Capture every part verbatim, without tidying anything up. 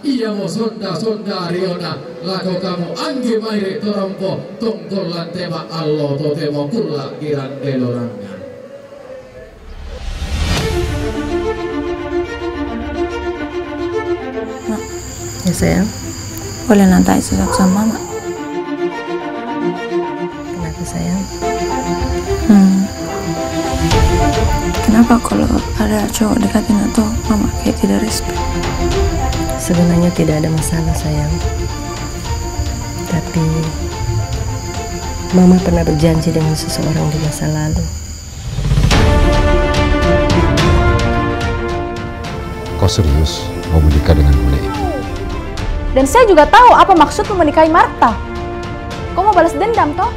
Iya mo sonda-sonda riona, lako kamu anggi mai ri torongko, tongkol lante ma allo totemo kulla girang delorangnya. Mak. Ya, sayang. Boleh na tanya sesuatu sama Mama? Kenapa, sayang? Hmm. Kenapa kalau ada cowok dekatin atau Mama kayak tidak respect? Sebenarnya tidak ada masalah, sayang. Tapi, Mama pernah berjanji dengan seseorang di masa lalu. Kau serius mau menikah dengan bule itu? Dan saya juga tahu apa maksudmu menikahi Marta. Kau mau balas dendam, toh?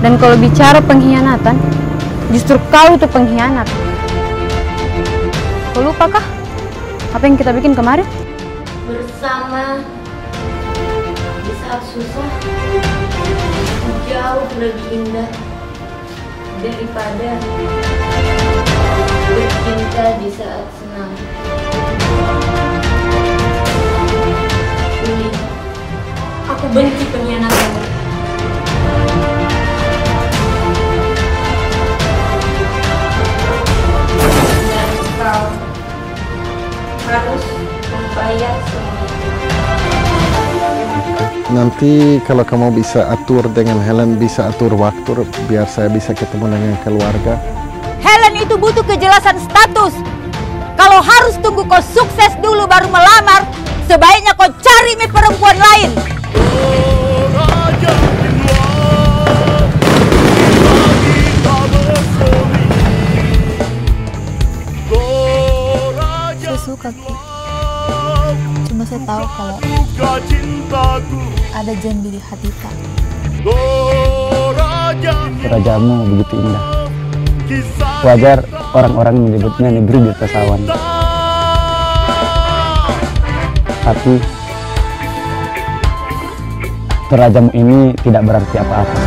Dan kalau bicara pengkhianatan, justru kau itu pengkhianat. Kau lupakah apa yang kita bikin kemarin? Bersama di saat susah jauh lebih indah daripada bercinta di saat senang. Uli, aku benci pengkhianatan. Dan kau harus membayar semuanya. Nanti kalau kamu bisa atur dengan Helen, bisa atur waktu biar saya bisa ketemu dengan keluarga. Helen itu butuh kejelasan status. Kalau harus tunggu kau sukses dulu baru melamar, sebaiknya kau cari mi perempuan lain. Saya suka ki. Cuma saya tahu kalau ada janji di hati ta. Rajamu begitu indah. Wajar orang-orang menyebutnya negeri di atas awan. Tapi Torajamu ini tidak berarti apa-apa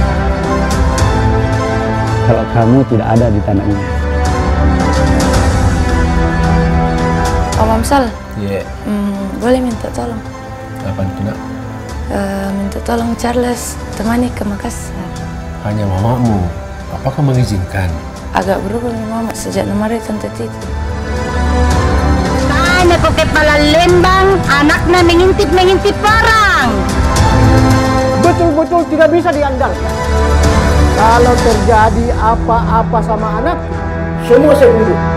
kalau kamu tidak ada di tanah ini. Om Amsal, iya. Hmm, boleh minta tolong? Apa itu, Nak? Eh, minta tolong Charles temani ke Makassar. Hanya mamamu. Apakah mengizinkan? Agak berubah memang sejak nomor tante Titi. Tanya ko kepala Lembang, anaknya mengintip-mengintip orang. Betul-betul tidak bisa diandalkan. Kalau terjadi apa-apa sama anak, semua saya urus.